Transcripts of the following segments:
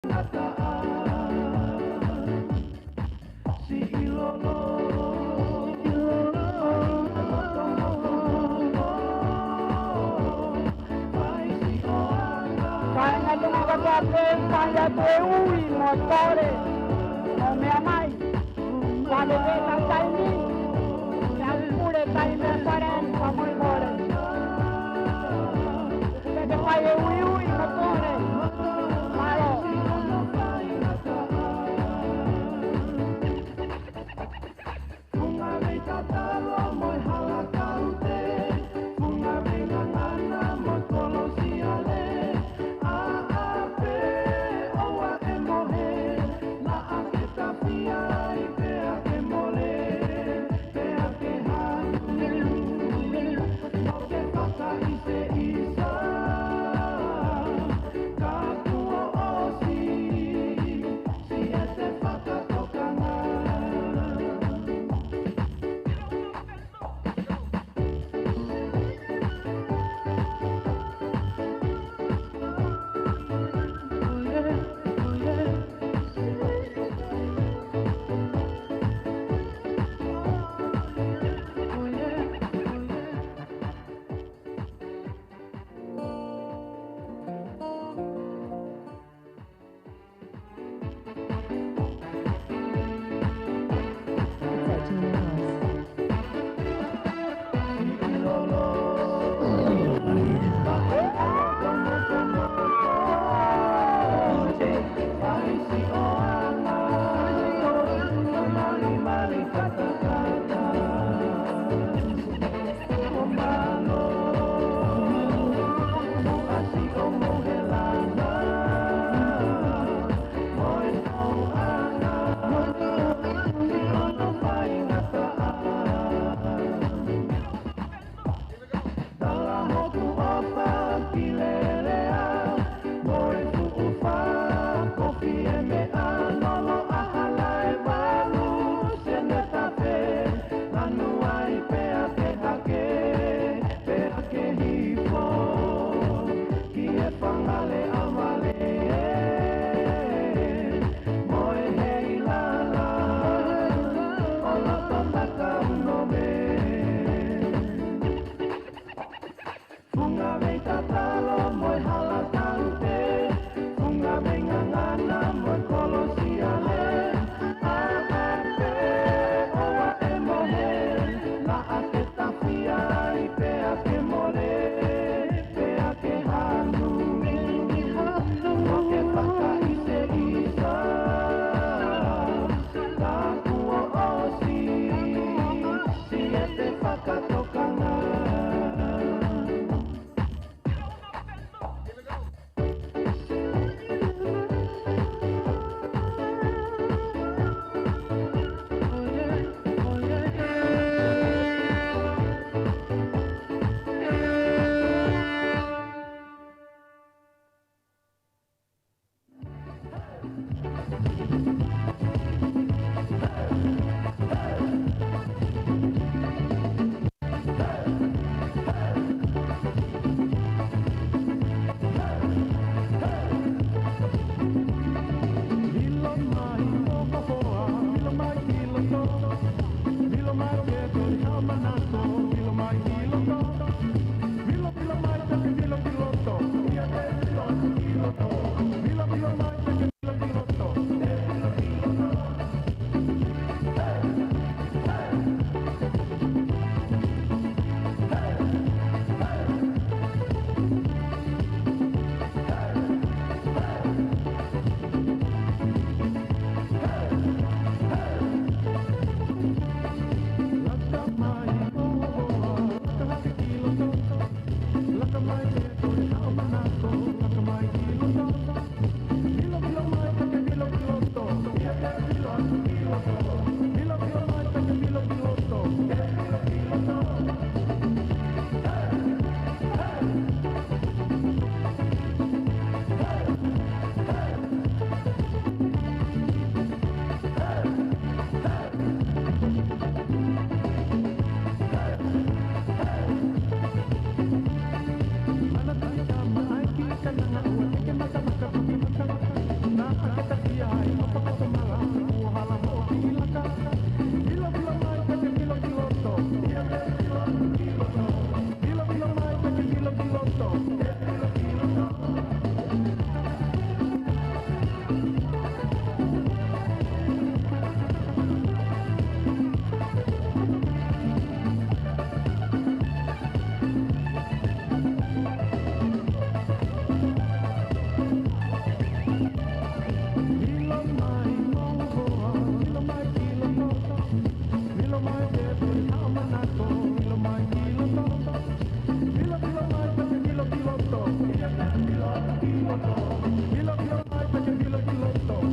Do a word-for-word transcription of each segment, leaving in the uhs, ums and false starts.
Kāinga Tonga kotoa pē, fai atu e ui mo e kole, mo e meʻa mai. Kuo lelei ʻetau taimi, ʻetau pule taimi ʻa Fale ni, ka mo e kole. Kuo ke fai e uiui mo e kole. Mālō. Funga vei tatalo mo e hala kaute, funga vei ngangana mo e kolosiale, a a pe oua e mohe, la a ke tafia i pea ke mole, pea ke hanu, mo ke fakaʻiseʻisa.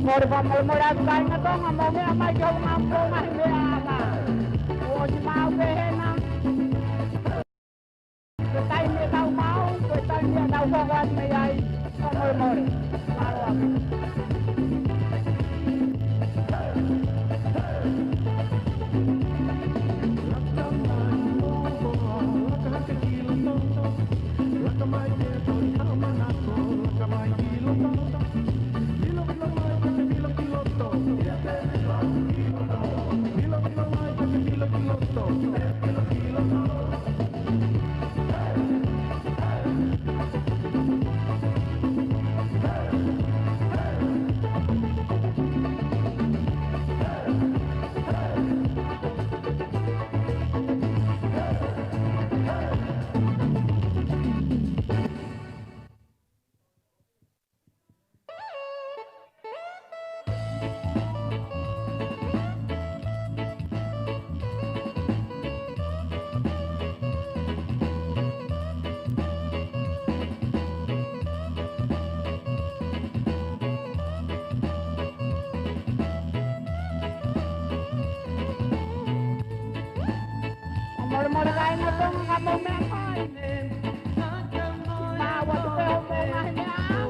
Mole fakamolemole atu kāinga Tonga, mou meʻa mai ki hoʻomou ngaahi meʻaʻanga. Kuo ʻosi maʻu pē hena. Ko e taimi ʻetau maʻu, ko e taimi ʻetau hoko atu mei ai. Fakamolemole. Mālō. Mole mole kāinga Tonga, ka mou meʻa mai. Maʻu atu pē hoʻomou ngaahi meʻaʻanga.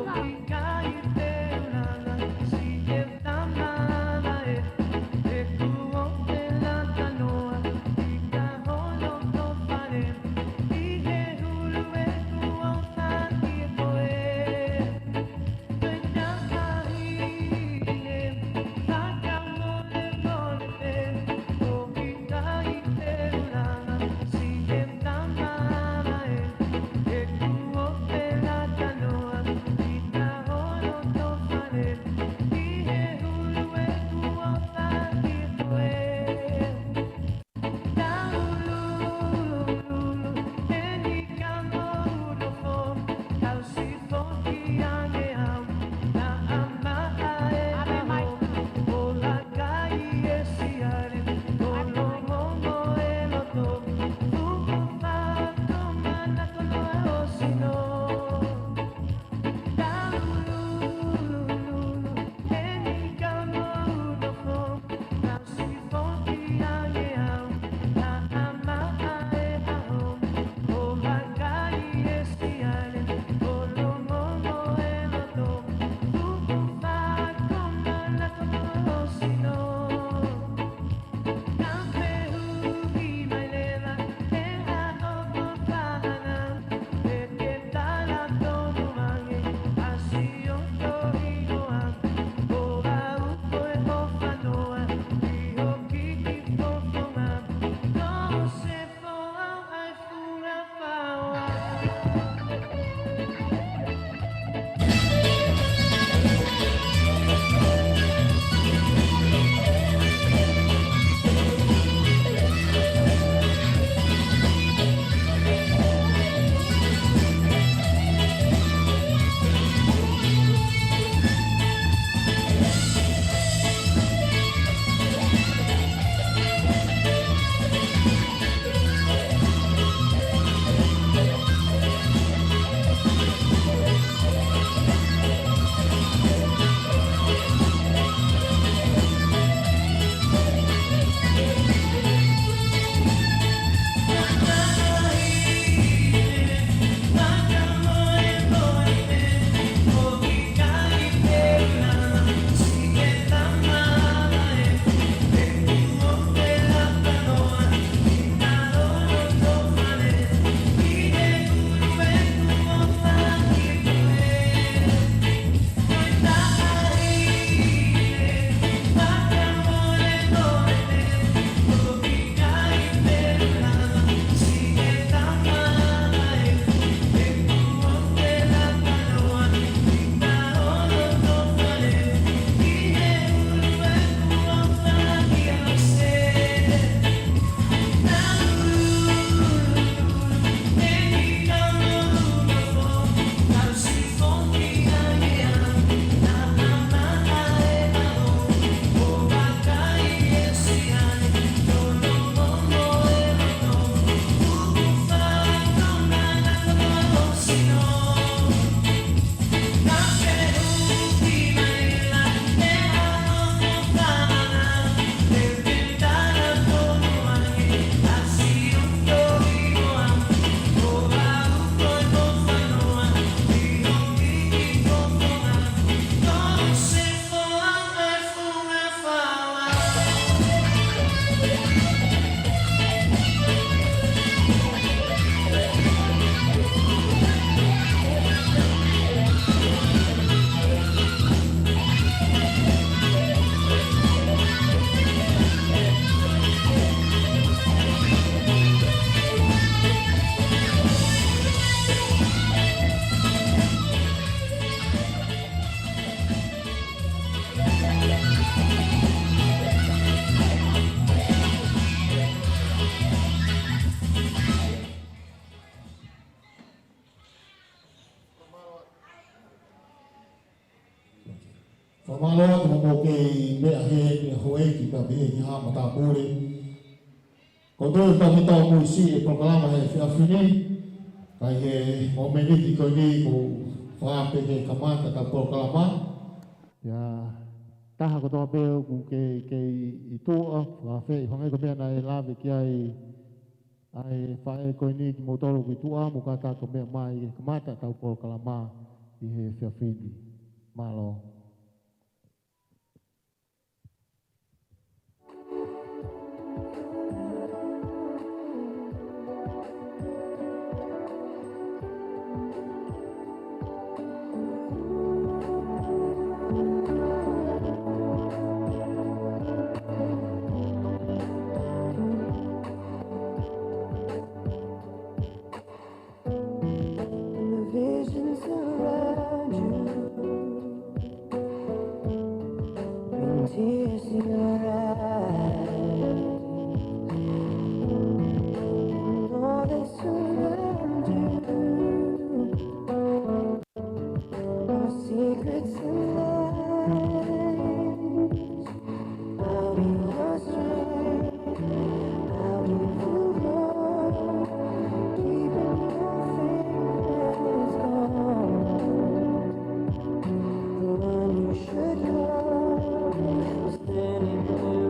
Mālō atu mo e kau meʻa he, he houʻeiki pea pehē ki he matāpule. Ko e toe pea ke tau mui siʻi e polokalama he efiafi ni. Ka ʻi he mōmeniti ko eni ʻoku ou fakaafeʻi ke kamata ʻetau polokalama. ʻIa, taha kotoa pē ʻoku kei, kei ʻi tuʻa, fakaafeʻi, hangē ko e meʻa naʻe lave ki ai ʻa e faʻē ko eni, kimoutolu ʻoku ʻi tuʻa, mou kātaki ʻo meʻa mai ke kamata ʻetau polokalama ʻi he efiafi ni. Mālō. And the visions around you bring tears to your eyes. And all they surround you are secrets and lies. I'll be your strength. I'll be the Lord. Keeping your faith is gone. The one you should call. I'm standing here.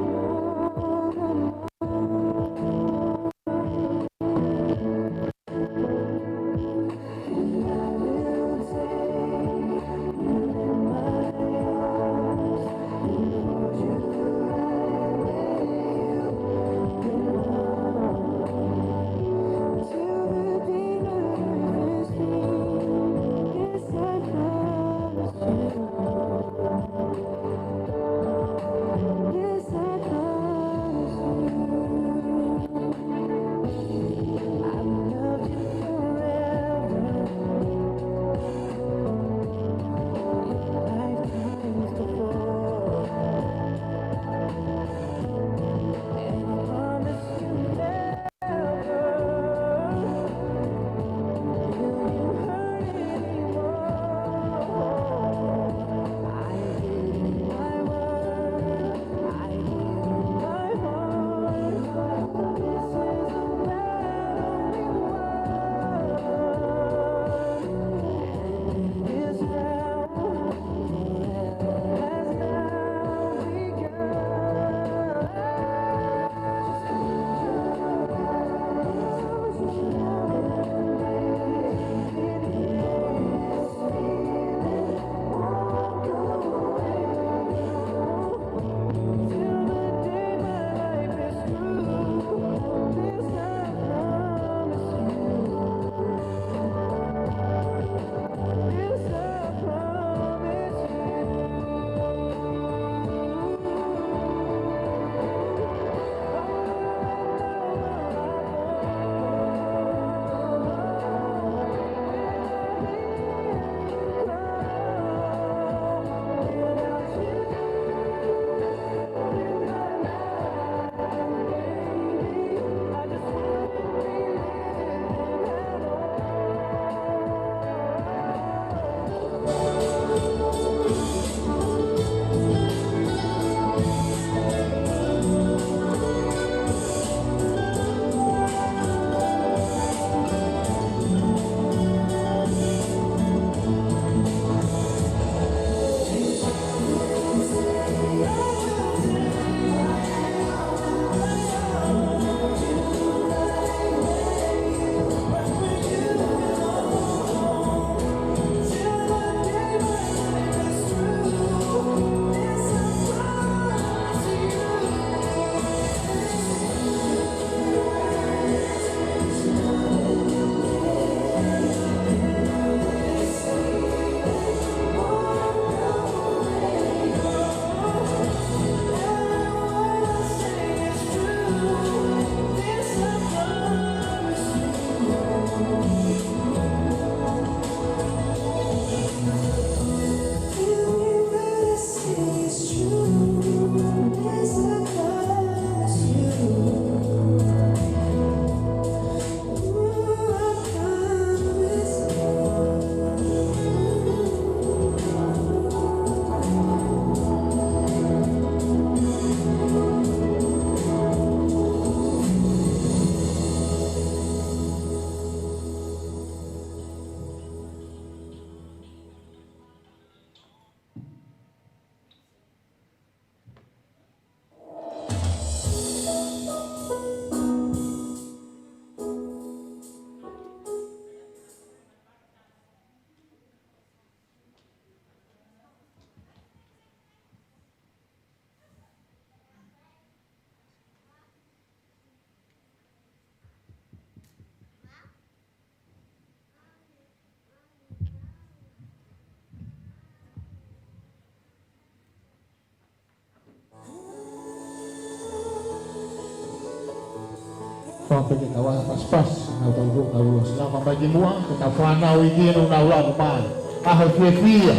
Pea pē ke tau ʻai ha pasipasi, nau tau ʻilo, nau ʻilo, sila ka mai ki muʻa, ke tau fānau i kino, nau lava mai. ʻAho fiefia,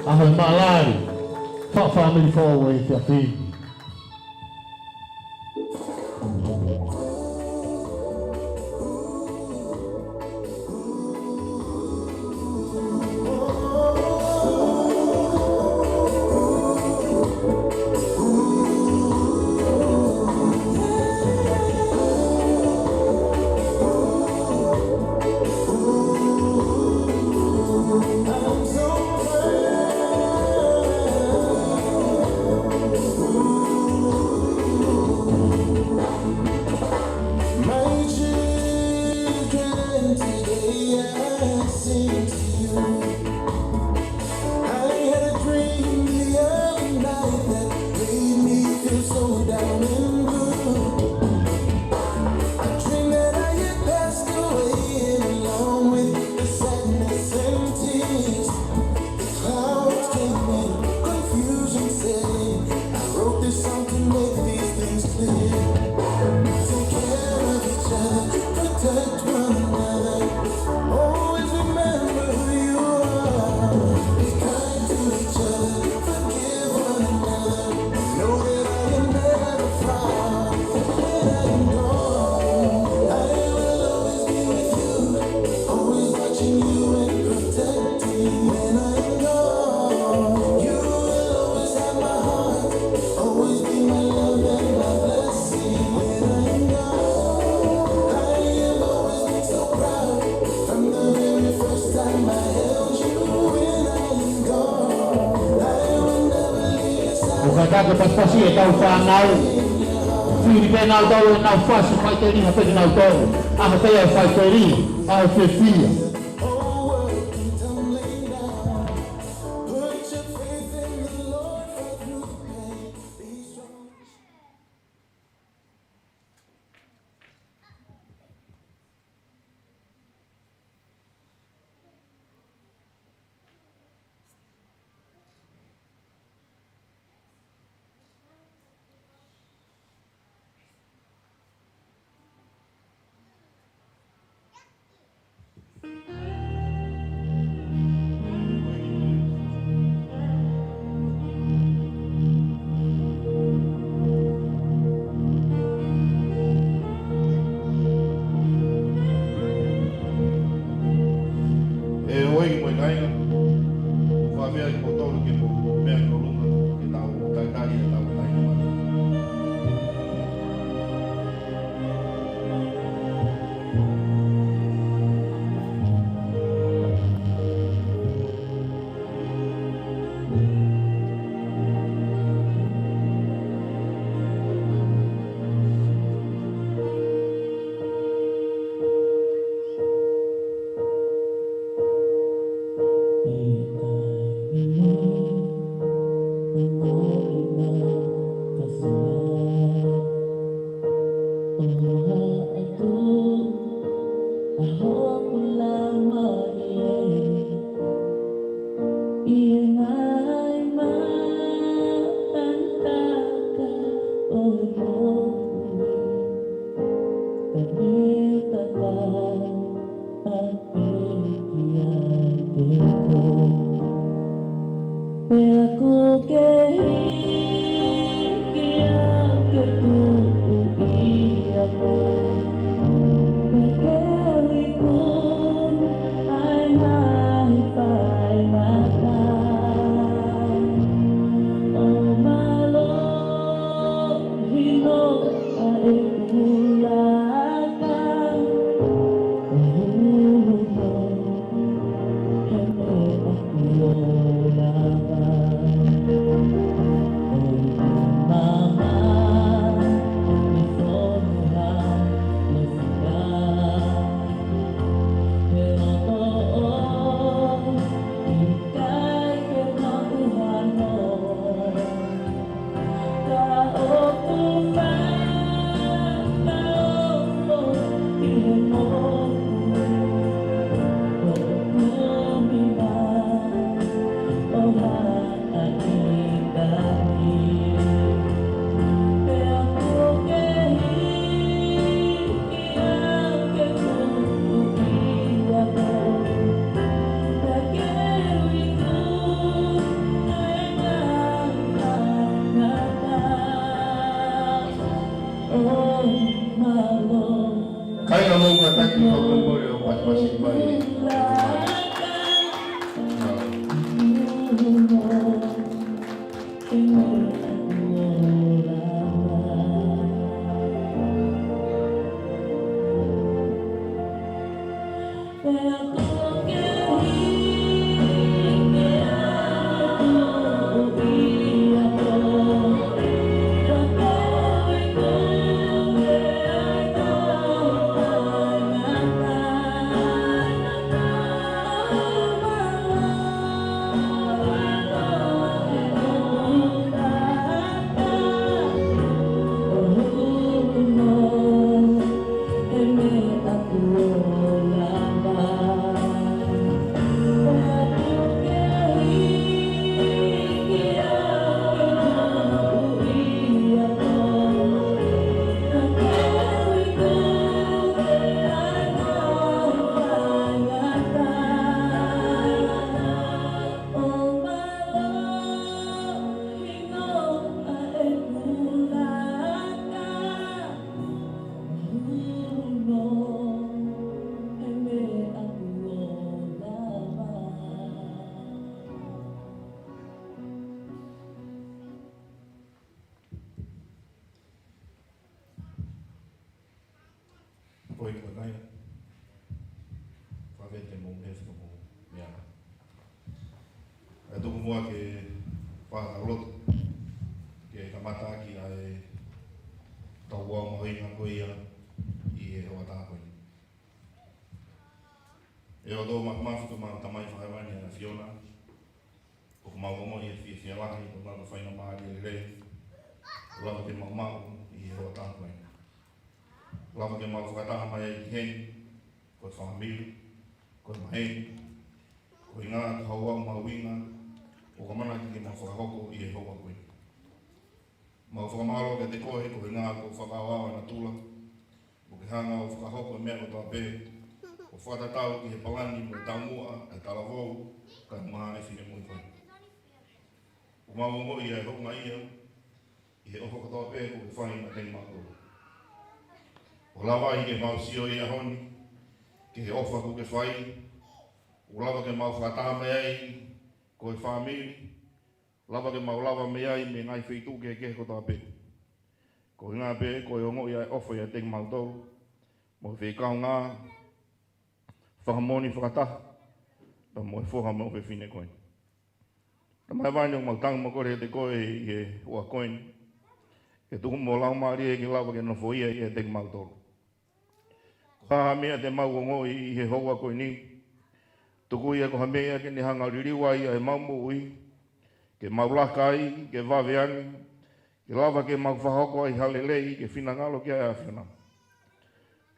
ʻaho malali, fa-, fāmili foʻou ʻi he efiafi ni. My children, today I sing to you. I had a dream the other night that made me feel so down and blue. I dreamed that I had passed away, and along with the sadness and tears, the clouds came in, confusion set in. I wrote this song to make these things clear. Take care of each other, protect one another. Always remember who you are. Be kind to each other, forgive one another. Know that I am never far. When I am gone, I will always be with you. Always watching you and protecting. When I am gone, you will always have my heart. Always be my love and my blessing. When I am gone, I have always been so proud. From the very first time I held you. When I am gone, I will never leave your side. ʻOku ʻikai ke pasipasi ʻetau fānau. Fili pē nautolu ʻenau fasi, faʻiteliha pē kinautolu. ʻAho pē ia ʻo e faʻiteliha, ʻaho fiefia. Lau kātaki fakamolemole ʻo pasipasi mai. Ko e ko nai, fakavete mo e fika mo mea. ʻE tuku muʻa ke fakalotu, ke kamata ʻaki ʻa e tau ua mahuʻinga ko ia ʻi he hoʻatā ko eni. ʻE ʻOtua Māfimafi, ko homau Tamai Fakahēvani ʻa e ʻAfiona, ʻoku mau ongoʻi e fiefia lahi, ko e mau faingamālie lelei, ʻoku lava ke mau maʻu ʻi he hoʻatā ko eni. ʻOku lava ke mau fakataha mai ai ki heni, ko e fāmili, ko e maheni, ko e ngaahi kahaʻu mahuʻinga, ʻoku ʻamanaki ke mau fakahoko ʻi he hoʻatā ko eni. Mau fakamālō kiate koe, ko e ngaahi ko fakaʻaoʻao ʻa natula, ʻoku ke hanga ʻo fakahoko e meʻa kotoa pē, ʻo fakatatau ki he palani mo e taumuʻa ʻa e talavou, kae ʻumaʻā e finemui ko eni. ʻOku mau ongoʻi ʻa e houngaʻia ʻi he ʻofa kotoa pē kuo ke fai maʻa kimautolu. ʻOku lava ai ke mau sio ʻi he ʻaho ni ki he ʻofa kuo ke fai, ʻoku lava ke mau fakataha mai ai ko e fāmili, lava ke mau lava mai ai mei he ngaahi feituʻu kehekehe kotoa pē. Ko e ʻuhinga pē ko e ongoʻi ʻa e ʻofa ʻiate kimautolu, mo e fekaungā fakamoʻoni fakataha, pea mo e foha mo e fefine ko eni. Tamai Fakahēvani, ʻoku mau tangi mo kole kiate koe ʻi he hoʻatā ko eni, ke tuku mo e Laumālie ke lava ke nofoʻia ʻiate kimautolu. Ko ha meʻa te mau ongoʻi ʻi he hoʻatā ko eni, tuku ia ko ha meʻa ke ne hanga ʻo liliu ai ʻa ʻemau moʻui, ke mau laka ai, ke vave ange, ke lava ke mau fakahoko ai ha lelei ke finangalo ki ai ʻa e ʻAfiona.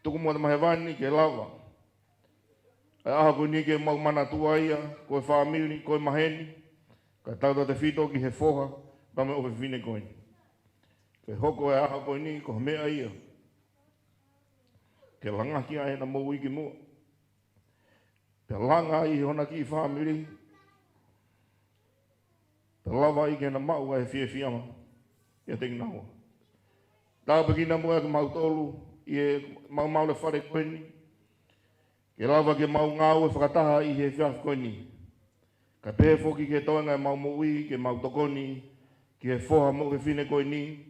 Tuku muʻa Tamai Fakahēvani ke lava ʻa e ʻaho ko eni ke mau manatua ia, ko e fāmili, ko e maheni, kae tautautefito ki he foha, pea mo e fefine ko eni. Ke hoko e ʻaho ko eni ko ha meʻa ia ke langaki ai ʻena moʻui ki muʻa, pea langa ai hona kiʻi fāmili, pea lava ai ke na maʻu ʻa e fiefia ʻiate kinaua. Tāpuekina muʻa kimautolu ʻi heʻemau maʻu e fale ko eni, ke lava ke mau ngāue fakataha ʻi he efiafi ko eni, kae pehē foki ki he toenga ʻemau moʻui, ke mau tokoni ki he foha mo e fefine ko eni,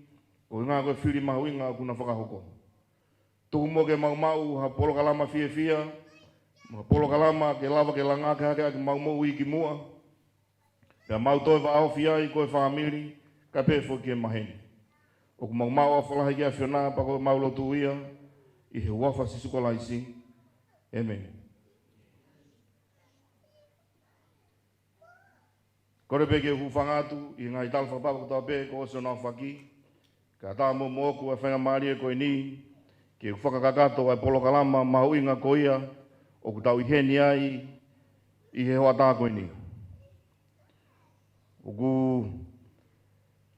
ko e ʻuhinga ko e fili mahuʻinga ʻoku na fakahoko. Tuku muʻa ke mau maʻu ha polokalama fiefia, mo ha polokalama ke lava ke langaki hake ʻaki ʻemau moʻui ki muʻa, pea mau toe vāofi ai ko e fāmili, kae pehē foki ki he maheni. ʻOku mau maʻu ʻofa lahi ki he ʻAfiona, pea ko ʻemau lotu ia ʻi he huafa ʻo Sīsū Kalaisi. ʻĒmeni. Kole pē ke u hūfanga atu ʻi he ngaahi tala fakatapu kotoa pē kuo ʻosi hono aofaki, kae ʻatā mo moʻoku ʻa e faingamālie ko eni ke u fakakakato ʻa e polokalama mahuʻinga ko ia ʻoku tau ʻi heni ai ʻi he hoʻatā ko eni. ʻOku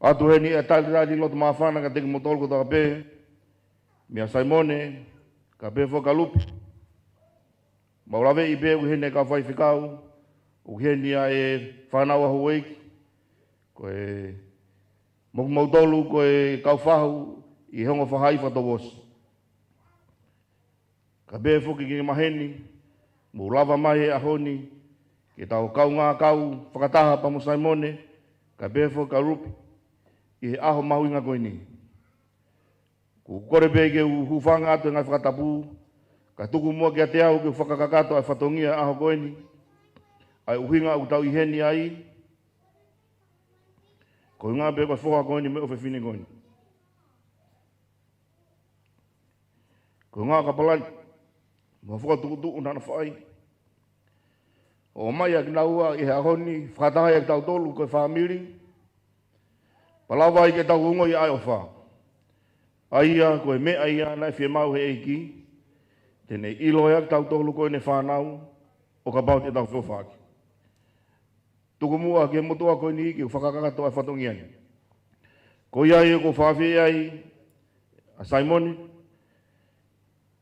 ʻoatu heni ʻa e talitali loto māfana kiate kimoutolu kotoa pē, meia Saimone, kae pehē foki kia Lupe. Mau laveʻi pē ʻoku ʻi heni e kau faifekau, ʻoku ʻi heni ʻa e fānau ʻa houʻeiki, ko e mo kimoutolu ko e kau fahu ʻi he ongo faʻahi fakatouʻosi. Kae pehē foki ki he maheni, mou lava mai he ʻaho ni ke tau kaungā kau fakataha pea mo Saimone, kae pehē foki kia Rupi, ʻi he ʻaho mahuʻinga ko eni. ʻOku ou kole pē ke u hūfanga atu he ngaahi fakatapu, kae tuku muʻa kiate au ke u fakakakato ʻa e fatongia ʻo e ʻaho ko eni, ʻa e ʻuhinga ʻoku tau ʻi heni ai, koeʻuhinga pē ko e foha ko eni mo e ʻofefine ko eni. Koeʻuhinga ko e palani mo e fakatuʻutuʻu naʻa na fai, ʻo ʻomai ʻa kinaua ʻi he ʻaho ni, fakataha ai ʻa kitautolu ko e fāmili, pea lava ai ke tau ongoʻi ʻa e ʻofa. ʻA ia ko e meʻa ia naʻe fiemaʻu ʻe he ʻEiki, te ne ʻilo ʻa kitautolu ko ʻene fānau, ʻo kapau te tau feʻofaʻaki. Tuku muʻa ki he motuʻa ko eni ke u fakakakato ʻa e fatongia ni. Ko ia ai ʻoku ou fakaafeʻi ai ʻa Saimone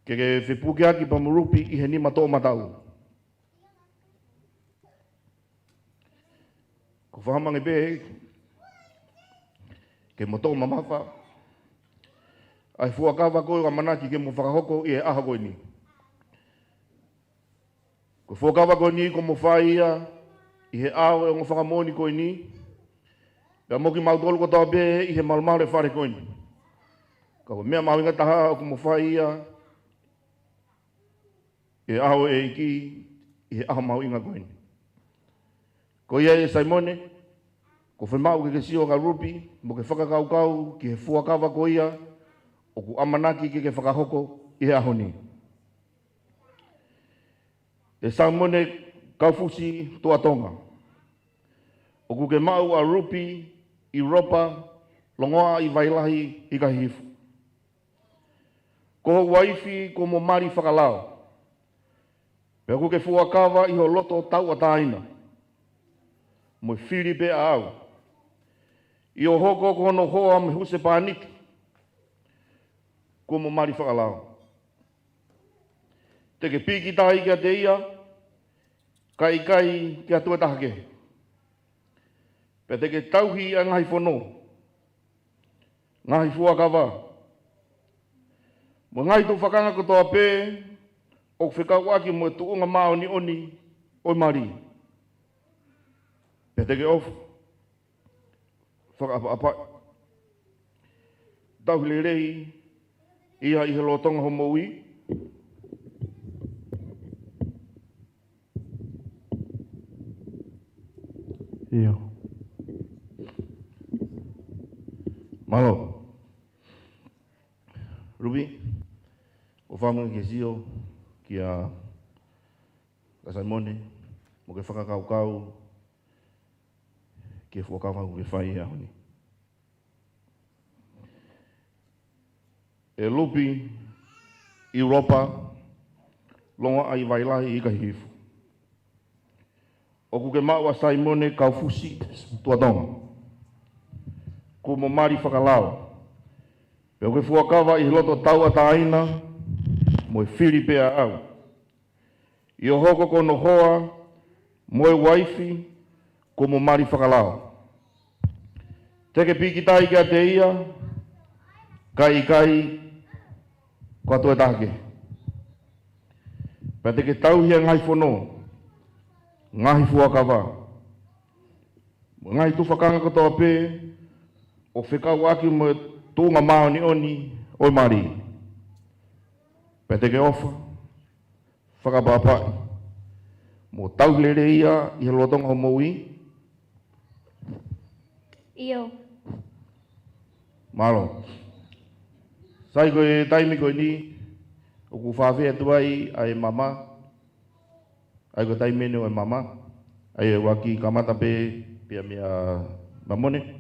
ke, ke fepukeaki pea mo Rupi ʻi he nima toʻomataʻu. Ko e fakamange pē ke mo toʻo mamafa ʻa e fuakava ko ē ʻoku ʻamanaki ke mo fakahoko ʻi he ʻaho ko eni. Ko e fuakava ko eni kuo mo fai ia ʻi he ʻao ʻo e ongo fakamoʻoni ko eni, pea mo kimautolu kotoa pē ʻi he malumalu ʻo e fale ko eni. Ka ko e meʻa mahuʻinga taha ʻoku mo fai ia ʻi he ʻao ʻo e ʻEiki, ʻi he ʻaho mahuʻinga ko eni. Ko ia ē Saimone, ʻoku ou fiemaʻu ke ke sio kia Rupi, mo ke fakakaukau ki he fuakava ko ia ʻoku ʻamanaki ke ke fakahoko ʻi he ʻaho ni. ʻE Saimone Kaufusi Tuʻatonga, ʻoku ke maʻu ʻa Rupi ʻIulopa Longoaʻa ʻi Vailahi ʻi Kahihifo. Ko ho uaifi ko Momali Fakalao, pea ʻoku ke fuakava ʻi ho loto tauʻatāina, mo e fili pē ʻaʻau. ʻI hoʻo hoko ko hono hoa mo e husepāniti, ko Momali Fakalao. Te ke pīkitai kiate ia, kae ʻikai ki ha toe taha kehe. Pea te ke tauhi ʻa e ngaahi fono, ngaahi fuakava, mo e ngaahi tufakanga kotoa pē ʻoku fekauʻaki mo e tuʻunga māʻoniʻoni ʻo e mali. Pea te ke ʻofa, fakaʻapaʻapaʻi, tauhi lelei ia ʻi he lolotonga hoʻo moʻui. ʻIo. Mālō. Rupi, ʻoku ou fakaafeʻi ke sio kia, kia Saimone, mo ke fakakaukau ki he fuakava ʻoku ke fai he ʻaho ni. ʻE Rupi ʻIulopa Longoaʻa ʻi Vailahi ʻi Kahihifo, ʻoku ke maʻu ʻa Saimone Kaufusi Tuʻatonga, ko Momali Fakalao, pea ʻoku ke fuakava ʻi he loto tauʻatāina mo e fili pē ʻaʻau. ʻI hoʻo hoko ko hono hoa mo e uaifi ko Momali Fakalao. Te ke pīkitai kiate ia, kae ʻikai ki ha toe taha kehe. Pea te ke tauhi ʻa e ngaahi fono, ngaahi fuakava, mo e ngaahi tufakanga kotoa pē ʻoku fekauʻaki mo e tuʻunga māʻoniʻoni ʻo e mali. Pea te ke ʻofa, fakaʻapaʻapaʻi, mo tauhi lelei ia ʻi he lolotonga hoʻo moʻui. ʻIo. Mālō. Sai, ko e taimi ko eni ʻoku fakaafeʻi atu ai ʻa e mama. ʻA ia ko e taimi eni ʻo e mama. ʻA ia ʻoku ʻaki kamata pē, pea meia Mamone.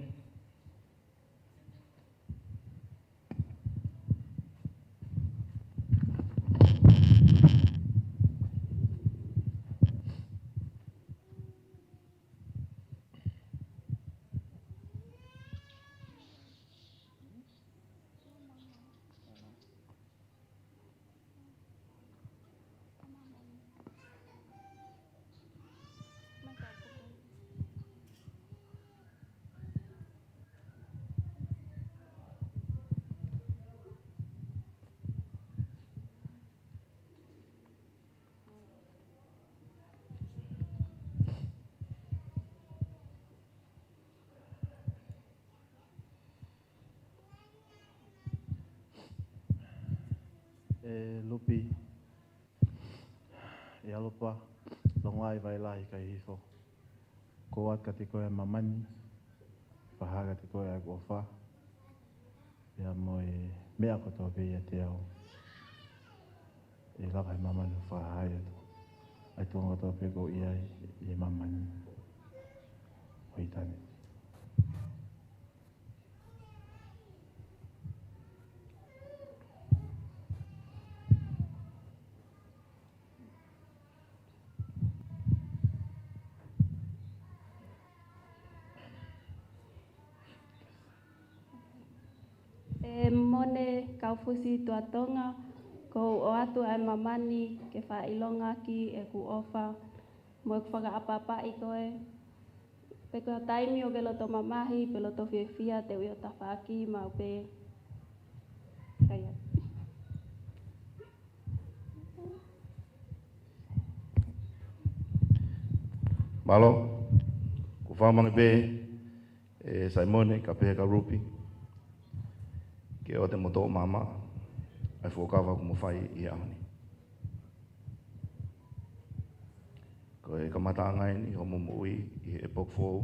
ʻE Lupi, ʻe ʻAlopa, Longoaʻi Vailahi Kaihifo. Ko au kiate koe ʻa māmani, fakahā kiate koe ʻa ʻeku ʻofa, pea mo e meʻa kotoa pē ʻiate au. ʻE lava ʻe māmani ʻo fakahā atu ʻa e tuʻunga kotoa pē ʻoku ou ʻi ai ʻi māmani ʻo ʻitāniti. ʻE Mone Kaufusi Tuʻa Tonga, ʻoku ou ʻoatu ʻa e māmani ke fakaʻilongaʻaki ʻeku ʻofa mo ʻeku fakaʻapaʻapaʻi koe. Pe ko ha taimi ʻoku ke loto mamahi pe loto fiefia, te u ʻi ho tafaʻaki maʻu pē. Kaia. Mālō, ʻoku ou fakamanatu pē, ʻe Saimone, kae pehē kia Lupi, ke ʻoua te mo toʻo maʻamaʻa ʻa e fuakava kuo mo fai ʻi he ʻaho ni. Ko e kamataʻanga eni hoʻomo moʻui ʻi he ʻepoki foʻou,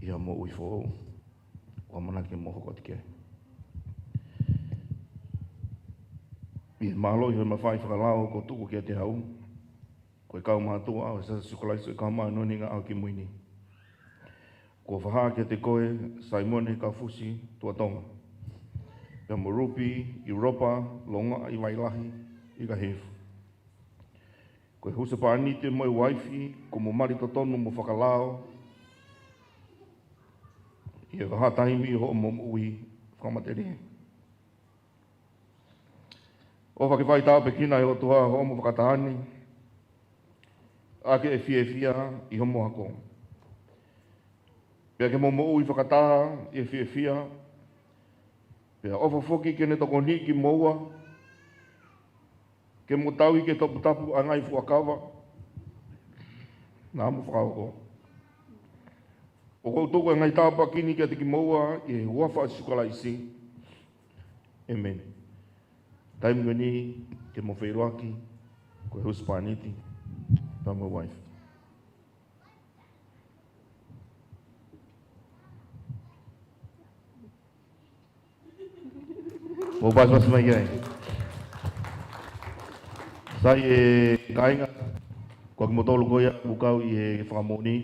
ʻi he moʻui foʻou ʻoku ʻamanaki ke mo hoko atu ki ai. ʻI he mālohi ʻo e mafai fakalao kuo tuku kiate au, ko e kaumātuʻa ʻo Sīsū Kalaisi ʻo e Kau Māʻoniʻoni ʻi he Ngaahi ʻAho Kimui Ni, kuo fakahā kiate koe, Saimone Kaufusi Tuʻa Tonga, pea mo Lupi ʻAlopa Longoaʻi Vailahi Kaihifo, ko e husepāniti mo e uaifi kuo mo mali totonu mo fakalao ʻi he vahaʻa taimi ʻo hoʻomo moʻui fakamatelie. ʻOfa ke fai tāpuekina ʻe he ʻOtua hoʻomo fakataha ni, ʻaki e fiefia ʻi hoʻomo ako. Pea ke mo moʻui fakataha ʻi he fiefia, pea ʻofa foki ke ne tokoniʻi kimoua ke mo tauhi ke toputapu ʻa e ngaahi fuakava naʻa mo fakahoko. ʻOku ou tuku e ngaahi tāpuaki ni kiate kimoua ʻi he huafa ʻo Sīsū Kalaisi. ʻĒmeni. Taimi ko eni ke mo feʻiloaki ko e husepāniti pea mo e uaifi. Mou pasipasi mai ki ai. Sai, ʻe kāinga, ko kimoutolu ko ia ʻoku kau ʻi he fakamoʻoni,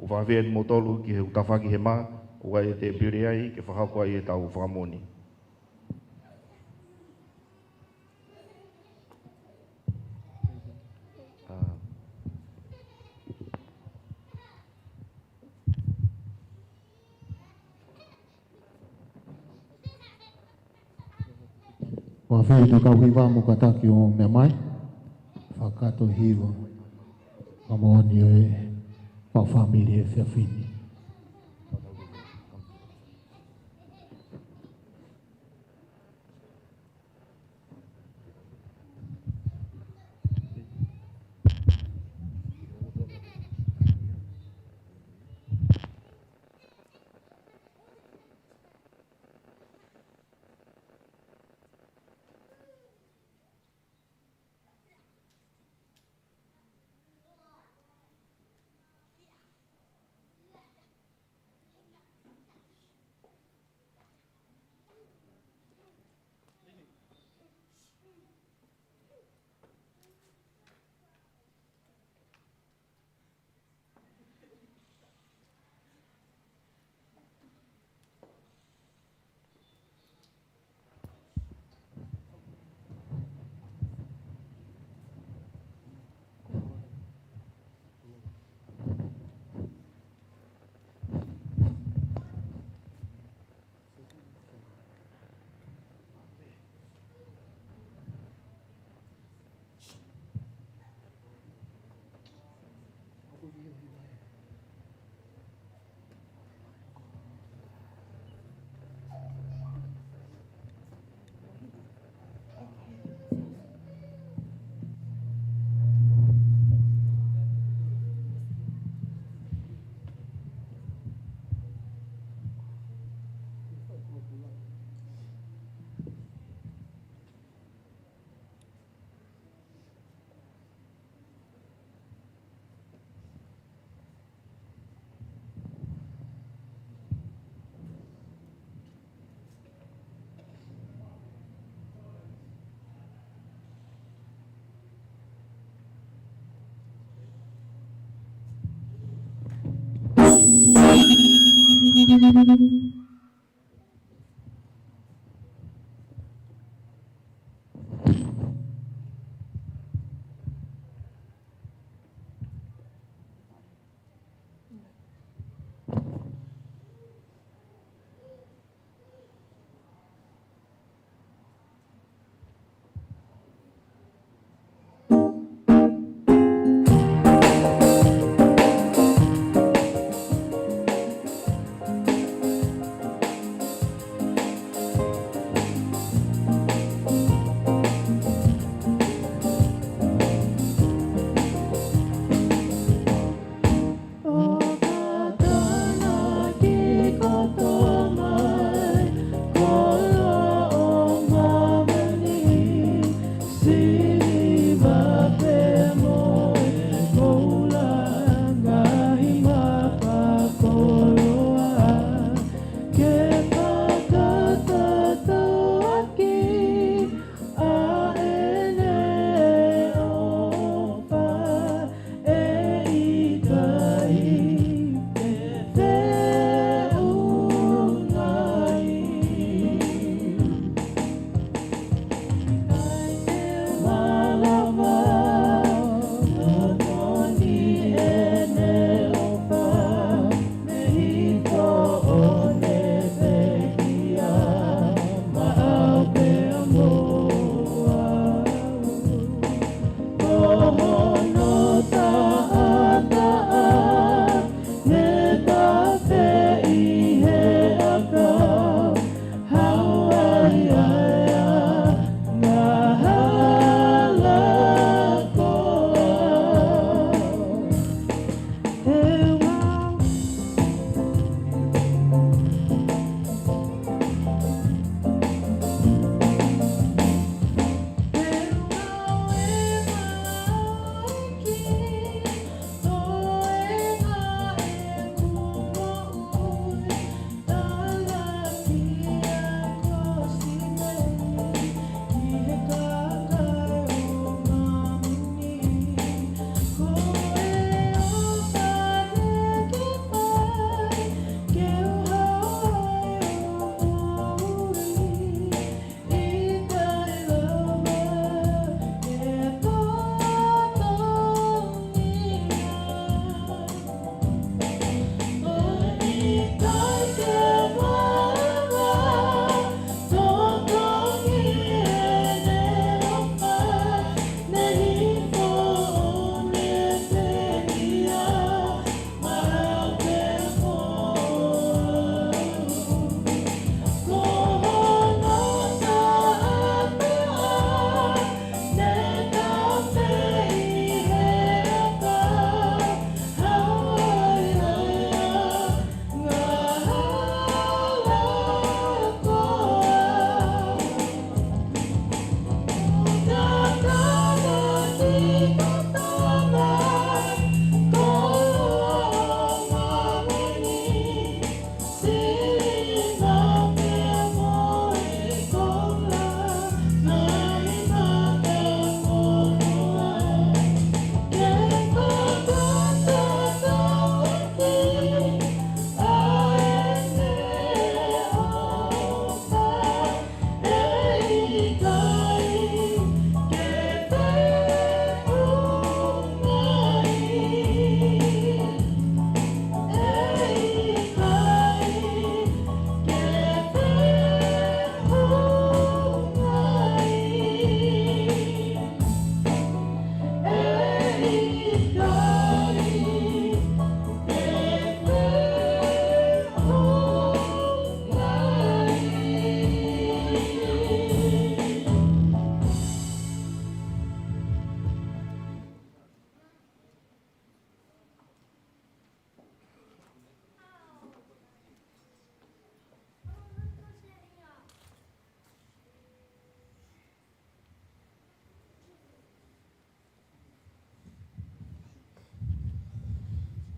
ʻoku ou fakaafeʻi kimoutolu ki he tafaʻaki hema ʻoku ʻi he tēpile ai ke fakahoko ai ʻetau fakamoʻoni. ʻOfa atu ki he kau hiva mo kātaki ʻo meʻa mai. Fakakātoa hiva. Fakamoʻoni ʻo e kau fāmili he efiafi ni.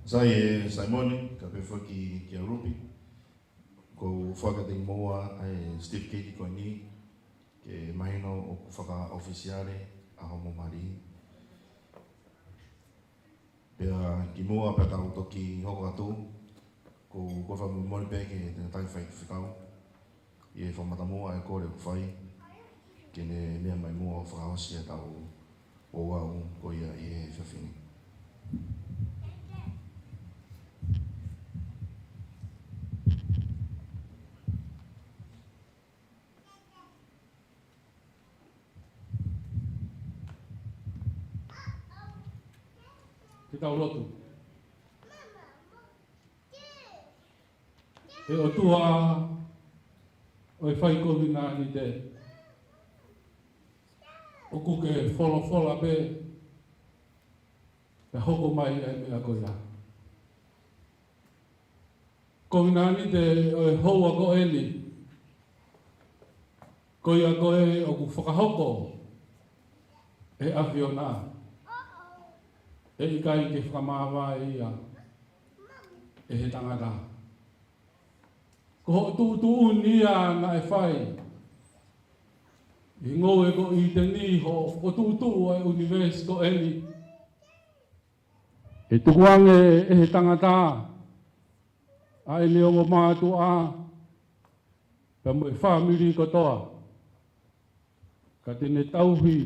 Sai ʻe Saimone, kae pehē foki kia Rupi, ʻoku ou fakatau muʻa ʻa e certificate ko eni, ke mahino ʻoku fakaʻofisiale ʻa hoʻomo mali. Pea kimuʻa pea tau toki hoko atu, ʻoku ou Ko e fakamolemole pē ki he tangataʻi faifekau ʻi he fakamatala ʻa e kole ʻoku fai ke ne meʻa mai muʻa ʻo fakaʻosi ʻetau ouau ko ia ʻi he efiafi ni. Ke tau lotu. ʻE ʻOtua ʻo e fai kovinānite, ʻoku ke folofola pē pea hoko mai ʻa e meʻa ko ia. Kovinānite ʻo e houa ko eni, ko ia ko ē ʻoku fakahoko ʻe he ʻAfiona, ʻe ʻikai ke fakamāvae ia ʻe he tangata. Ko hoʻo tuʻutuʻuni ia naʻe fai ʻi he ngoue ko ʻĪteni, hoʻo fokotuʻutuʻu ʻa e ʻunivēsi ko eni. ʻE tukuange ʻe he tangata ʻa ʻene ongo mātuʻa pea mo e fāmili kotoa, ka te ne tauhi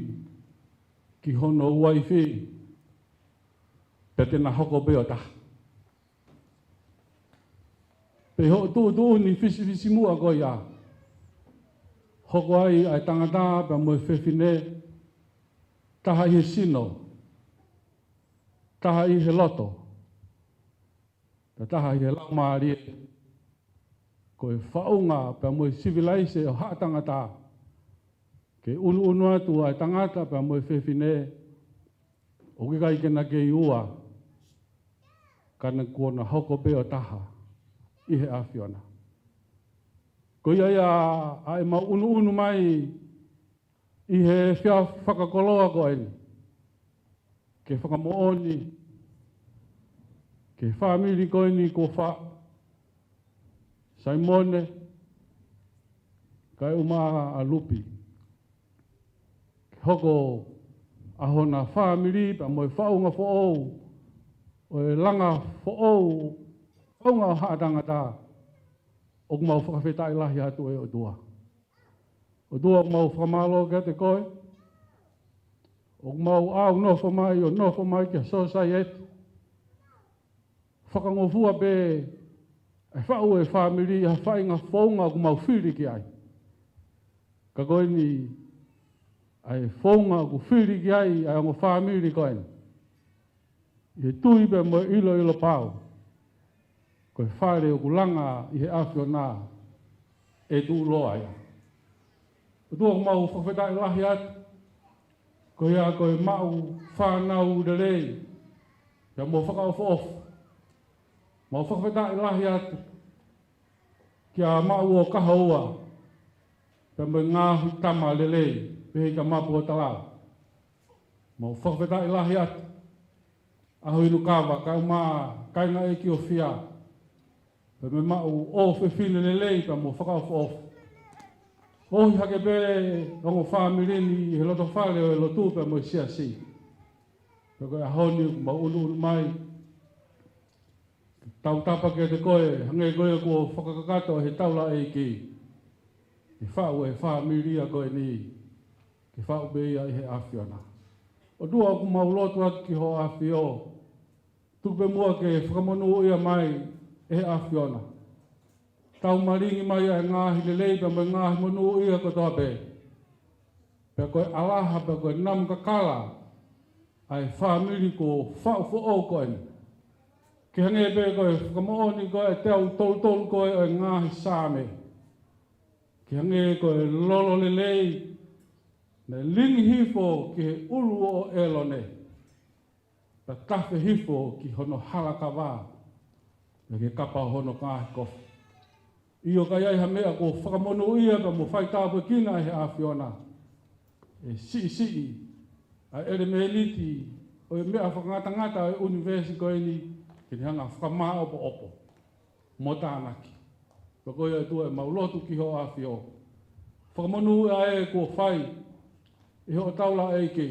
ki hono uaifi, pea te na hoko pē ʻo taha. Pea hoʻo tuʻutuʻuni fisifisimuʻa ko ia, hoko ai ʻa e tangata pea mo e fefine, taha ʻi he sino, taha ʻi he loto, pea taha ʻi he laumālie. Ko e faʻunga pea mo e sivilaise ʻo haʻa tangata ke ʻunuʻunu atu ʻa e tangata pea mo e fefine, ʻoku ʻikai ke na kei ua, ka na kuo na hoko pē ʻo taha ʻi he ʻAfiona. Ko ia ia ʻa ʻemau ʻunuʻunu mai ʻi he efiafi fakakoloa ko eni, ke fakamoʻoni ki he fāmili ko eni kuo faʻu, Saimone, kae ʻumaʻā ʻa Lupi, ke hoko ʻa hona fāmili pea mo e faʻunga foʻou ʻo e langa foʻou, faʻunga ʻo haʻa tangata. ʻOku mau fakafetaʻi lahi atu, ʻe ʻOtua. ʻOtua, ʻoku mau fakamālō kiate koe. ʻOku mau ʻalu ʻo nofo mai, ʻo nofo mai ki he sōsaieti, fakangofua pē ʻa e faʻu ʻa e fāmili ʻi ha faʻahinga founga ʻoku mau fili ki ai. Ka ko eni ʻa e founga ʻoku fili ki ai ʻa e ongo fāmili ko eni, ʻi he tui pea mo e ʻiloʻilo pau, ko e fale ʻoku langa ʻi he ʻAfiona ʻe tuʻuloa ia. ʻOtua, ʻoku mau fakafetaʻi lahi atu, ko ia ko e maʻu fānau lelei pea mo fakaʻofoʻofa. Mau fakafetaʻi lahi atu kia Maʻu ʻo Kahoua pea mo e ngaahi tama lelei, pehē kia Mapu ʻo Talau. Mau fakafetaʻi lahi atu ʻa Hoinukava kae ʻumaʻā Kāinga ʻEiki ʻo Fia, pea mo e maʻu ʻofefine lelei pea mo fakaʻofoʻofa. ʻOi hake pē ongo fāmili ni ʻi he loto fale ʻo e lotu pea mo e siasi. Pea ko e ʻaho ni ʻoku mau ʻunuʻunu mai, tautapa kiate koe, hangē ko ia kuo fakakakato ʻe he taulaʻeiki, ke faʻu e fāmili ko eni, ke faʻu pē ia ʻi he ʻAfiona. ʻOtua, ʻoku mau lotu atu ki hoʻo ʻAfio, tuku pē muʻa ke fakamonūʻia mai ʻe he ʻAfiona. Taumalingi mai ʻa e ngaahi lelei pea mo e ngaahi monūʻia kotoa pē. Pea ko e ʻalaha pea ko e namu kakala ʻa e fāmili kuo faʻu foʻou ko eni, ke hangē pē ko e fakamoʻoni ko e teau tolutolu ko ē ʻo e ngaahi Saame, ke hangē ko e lolo lelei naʻe lingi hifo ki he ʻulu ʻo ʻElone, pea tafe hifo ki hono halakava, pea ki he kapa ʻo hono ngaahi kofu. ʻIo, ka ʻi ai ha meʻa kuo fakamonūʻia pea mo faitāpuekina ʻe he ʻAfiona, ʻe siʻisiʻi ʻa e ʻelemēniti ʻo e meʻa fakangatangata ʻo e ʻunivēsi ko eni, ke ne hanga ʻo fakamāʻopoʻopo mo tānaki. Pea ko ia ʻOtua, ʻoku mau lotu ki hoʻo ʻAfio, fakamonūʻia ʻa e kuo fai ʻe hoʻo taulaʻeiki,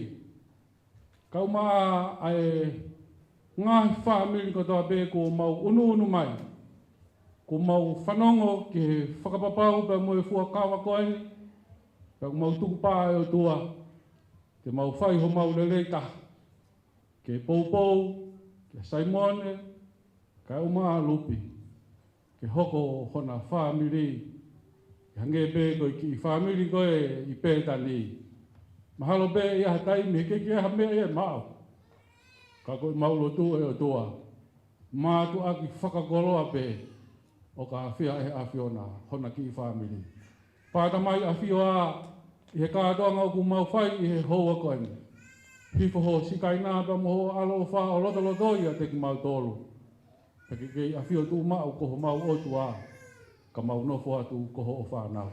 kae ʻumaʻā ʻa e ngaahi fāmili kotoa pē kuo mau ʻunuʻunu mai, Kuo mau fanongo ki he fakapapau pea mo e fuakava ko eni, pea kuo mau tukupā ʻe ʻOtua, ke mau fai homau lelei taha, ke poupou kia Saimone, kae ʻumaʻā Lupi, ke hoko hona fāmili, ke hangē pē ko e kiʻi fāmili ko ē ʻi Pētani. Mahalo pē ʻi ha taimi he ʻikai ke ʻi ai ha meʻa ia ʻe maʻu. Ka ko ʻemau lotu ʻe ʻOtua, mātuʻaki fakakoloa pē ʻo ka ʻafio ʻe he ʻAfiona hona kiʻi fāmili. Pea Tamai ʻafio ā ʻi he kātoanga ʻoku mau fai ʻi he houa ko eni. Hifo ho Sikaina pea mo ho ʻAlo ʻofa ʻo lotolotoi ʻiate kimautolu. Pea ke kei ʻafio tuʻumaʻu ko homau ʻOtua, ka mau nofo atu ko hoʻo fānau.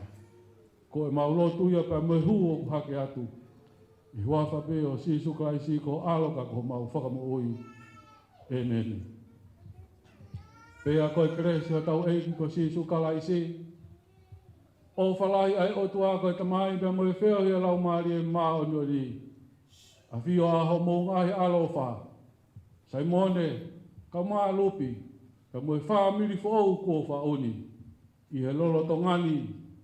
Ko ʻemau lotu ia pea mo e hū ʻoku hake atu, ʻi he huafa pē ʻo Sīsū Kalaisi ko ho ʻAlo ka ko homau Fakamoʻui. ʻĒmeni. Pea ko e kelesi ʻa hotau ʻEiki ko Sīsū Kalaisi, ʻofa lahi ʻa e ʻOtua ko e Tamai pea mo e feohi ʻa e Laumālie Māʻoniʻoni, ʻafio ʻa homou ngaahi ʻAlo ʻofa, Saimone, kae ʻumaʻā Lupi, pea mo e fāmili foʻou kuo faʻu ni, ʻi he lolotonga ni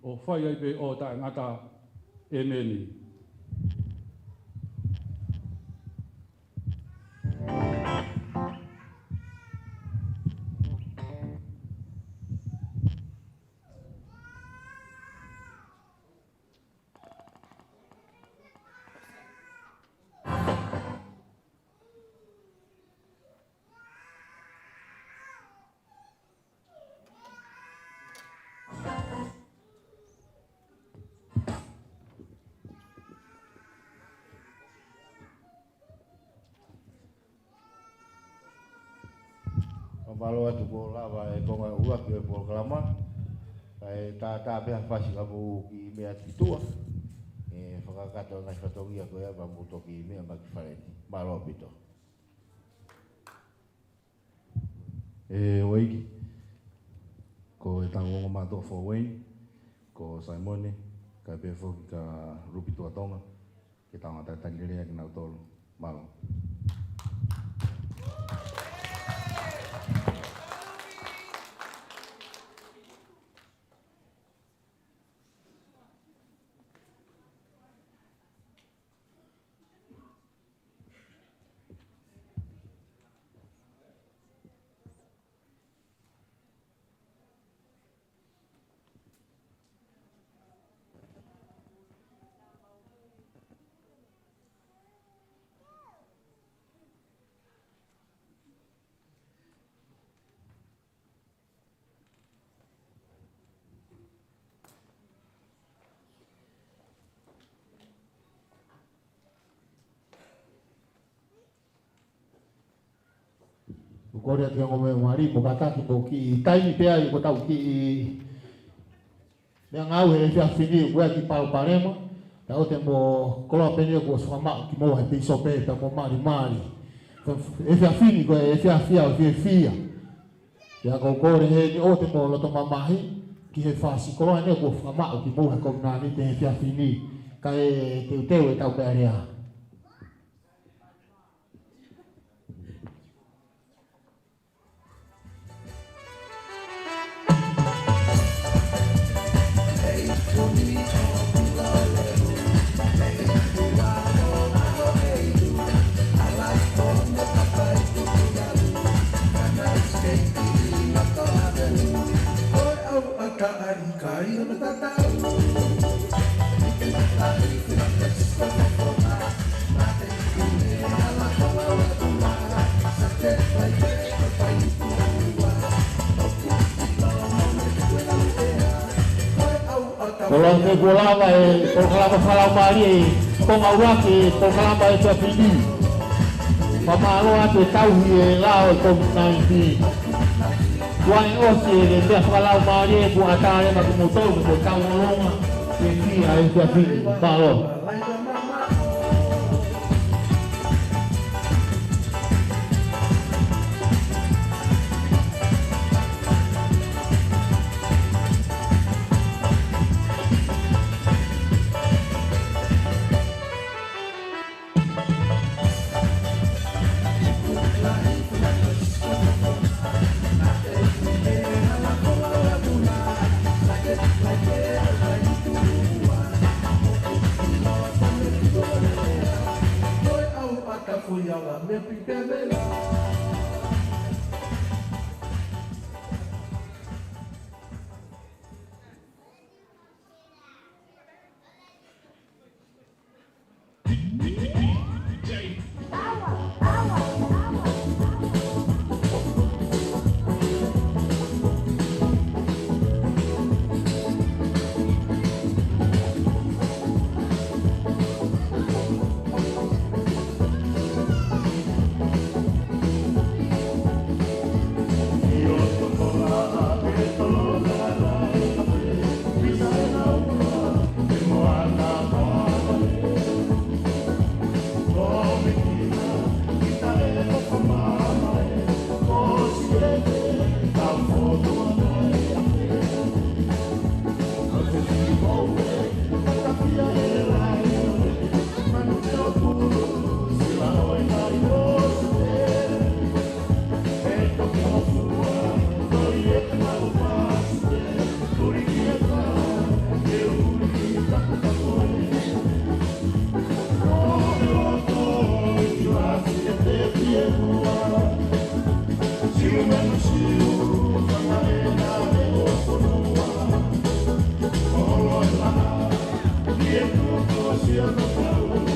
ʻo fai ai pē ʻo taʻengata. ʻĒmeni. Fakamālō atu kuo lava e konga ʻuluaki ʻo e polokalama. Kae tātā pē ha fasi ka mou kiʻi meʻa ki tuʻa, ʻe fakakakato e ngaahi fatongia ko ia pea mou toki meʻa mai ki fale ni. Mālō ʻaupito. ʻE ʻEiki, ko ʻetau ongo mātuʻa foʻou eni, ko Saimone, kae pehē foki kia Lupi Tuʻatonga, ke tau ngata tali lelei kinautolu. Mālō. ʻOku ou kole atu ki he ongo meʻa mali mo kātaki mo kiʻi taimi pē ai ko ʻetau kiʻi meʻangāue he efiafi ni, ʻoku ʻi ai e kiʻi palopalema, pea ʻoua te mo koloa pē ni kuo ʻosi fakamaʻu kimoua he pīsope pea mo malimali. Efiafi ni ko e efiafi ia ʻo e fiefia. Pea ʻoku ou kole heni ʻoua te mo loto mamahi ki he fasi koloa ni kuo fakamaʻu kimoua he kominanite he efiafi ni, kae teuteu ʻetau meʻa lea. Ko e lau pē kuo lava e polokalama fakalaumālie, ko e ngāue ʻa e polokalama he efiafi ni. Fakamālō atu e tauhi e lao e COVID nineteen. Kuo ʻosi e meʻa fakalaumālie kuo ʻatā leva kimoutolu mo e tauʻolunga ke fai e efiafi ni. Mālō.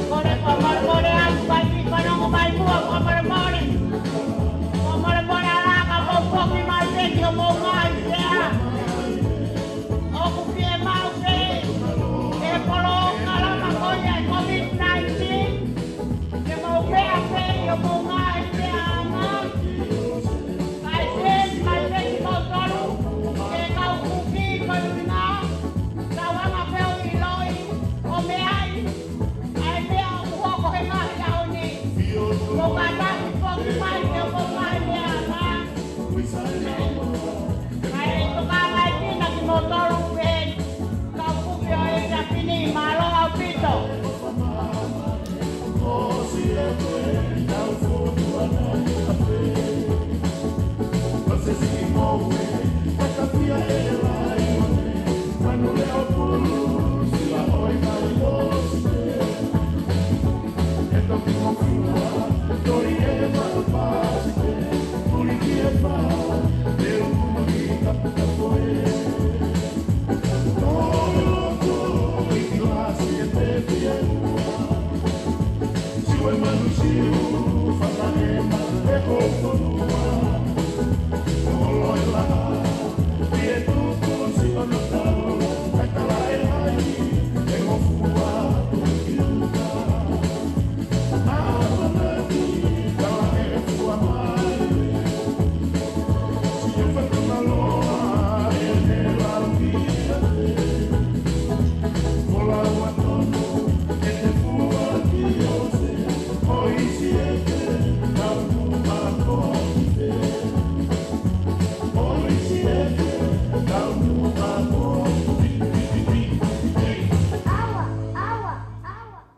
Kole, kole, kole, ʻalu, ʻalu, fanongo mai muʻa, kole, kole. Kole, kole, ʻalu, ka mou foki mai pē ki hoʻomou ngaahi sea. ʻOku fiemaʻu pē ʻe he polokalama ko ia ʻa e COVID nineteen, ke mou meʻa pē ʻi hoʻomou ngaahi sea ʻana. Kae send mai pē kimoutolu ki he kau kuki ko e ʻuhinga, tau hanga pē ʻo ʻiloʻi ʻo meaʻi ʻa e meʻa ʻoku hoko he ngaahi ʻaho ni. Mou kātaki foki mai ki hoʻomou ngaahi sea ʻana. Kae tokanga mai pē kimoutolu pē, kau kuki ʻo e Siapini, mālō ʻaupito.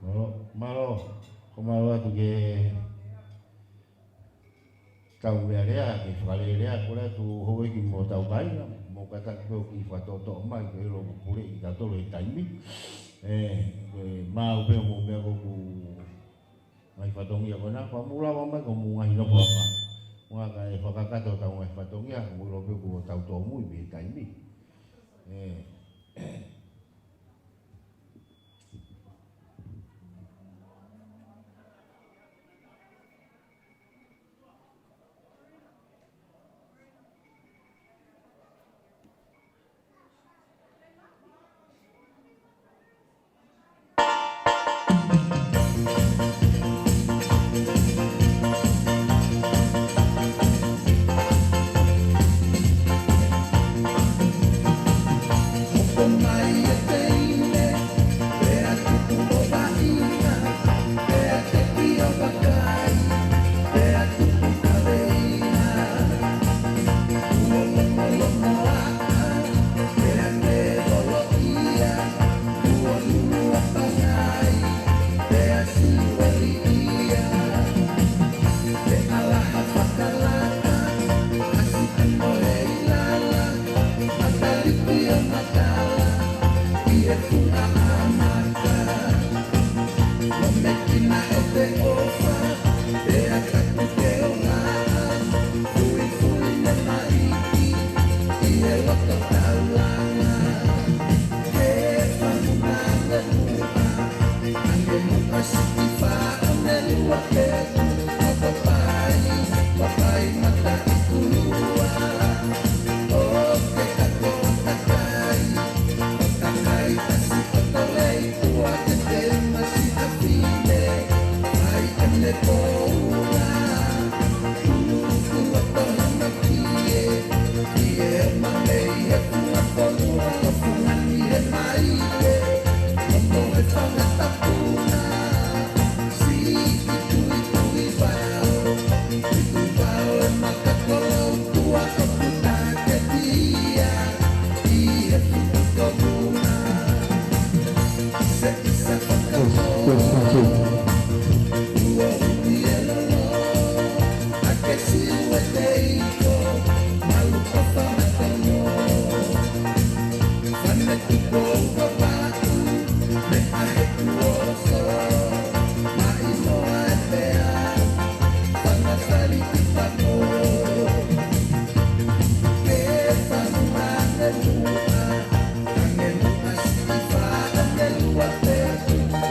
Mālō, mālō, ko e mālō atu ki he kau meʻa lea, ki he fakalelea, kole atu houʻeiki mo hotau kāinga, mou kātaki pē ʻo kiʻi fakatoʻotoʻo mai, ko e ʻilo ʻoku puleʻi kitautolu he taimi. ʻE, ko e maʻu pē hoʻomou meʻa ko ē ʻoku ngaahi fatongia ko ena, pea mou lava mai ko hoʻomou ngaahi nofo ʻa mā. Mou kae fakakakato hotau ngaahi fatongia, mou ʻilo pē ʻoku tau tōmui pē he taimi. ʻE.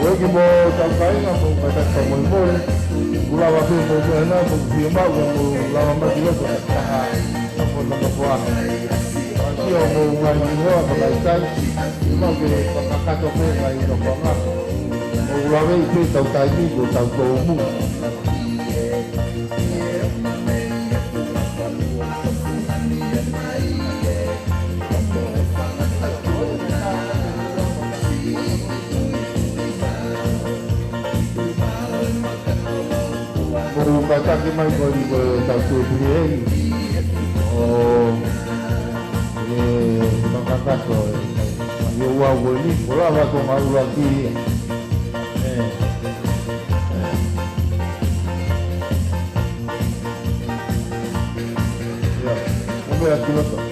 ʻOku mo tau kāinga mo ka tau moimoi. Kuo lava pē mo meʻa na mo fie maʻu mo lava mai ki loto ka taha. Ka ko na ka ko ana. Ka ki o mo ngai ni hoa ka ngai tai. Mau ke fakakato pē ngai no ko nga. Mo lava i pē tau taimi ko tau tō mu. Mo kātaki mai ko eni ko e tau tū pili eni. ʻO e makakato e mai. Io ua ko eni, ko lava ko maulaki. ʻE. Ia, ʻo meʻa ki loto.